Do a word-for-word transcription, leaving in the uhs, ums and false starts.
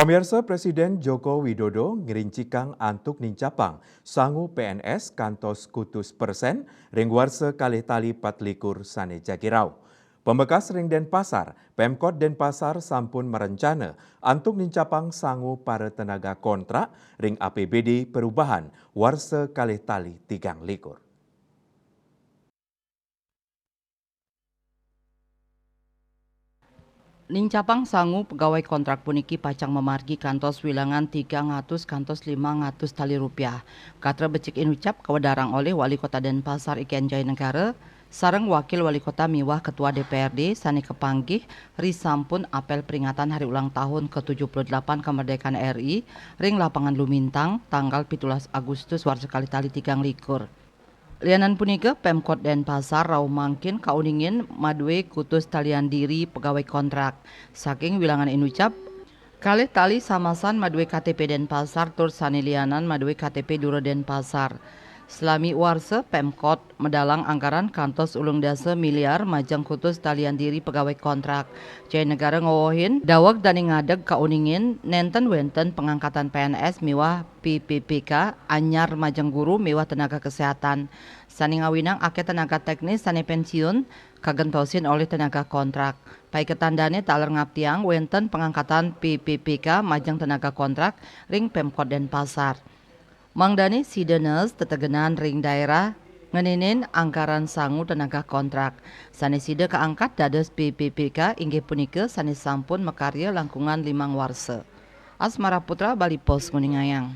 Pamirsa, Presiden Joko Widodo ngrincikang antuk nincapang sangu P N S kantos kutus persen ring warsa kalih tali patlikur sane jagirau. Pamekas ring Denpasar, Pemkot Denpasar sampun marencana antuk nincapang sangu para tenaga kontrak ring A P B D perubahan warsa kalih tali tigang likur. Nincapang sangu pegawai kontrak puniki pacang mamargi kantos wilangan tigang atus kantos limang atus tali rupiah. Gatra becik inucap kawedarang olih Wali Kota Denpasar I Ken Jayanegara sareng Wakil Wali Kota miwah Ketua D P R D sane kapanggih ri sampun apel peringatan hari ulang tahun ke tujuh puluh delapan kemerdekaan R I ring Lapangan Lumintang tanggal pitulas Agustus warsa kalih tali tigang likur. Lianan punika, Pemkot Denpasar rauh mangkin kauningin madue kutus talian diri pegawai kontrak. Saking wilangan inucap, kalih tali samasan madue K T P Denpasar tur sane lianan madue K T P Dura Denpasar. Salami warsa, Pemkot medalang anggaran kantos ulung dasa miliar majeng kutus talian diri pegawai kontrak. Jayanegara ngowohin, daweg dane ngadeg kauningin nenten wenten pengangkatan P N S miwah P P P K anyar majeng guru miwah tenaga kesehatan. Sane ngawinang akeh tenaga teknis sane pensiun kagentosin olih tenaga kontrak. Paiketan dane taler ngaptiang wenten pengangkatan P P P K majeng tenaga kontrak ring Pemkot Denpasar. Mangdane sida nurse tetegenan ring daerah ngeninin anggaran sangu tenaga kontrak. Sane sida kaangkat dados P P P K inggih punika sane sampun makarya langkungan limang warsa. Asmara Putra, Bali Post, nguningayang.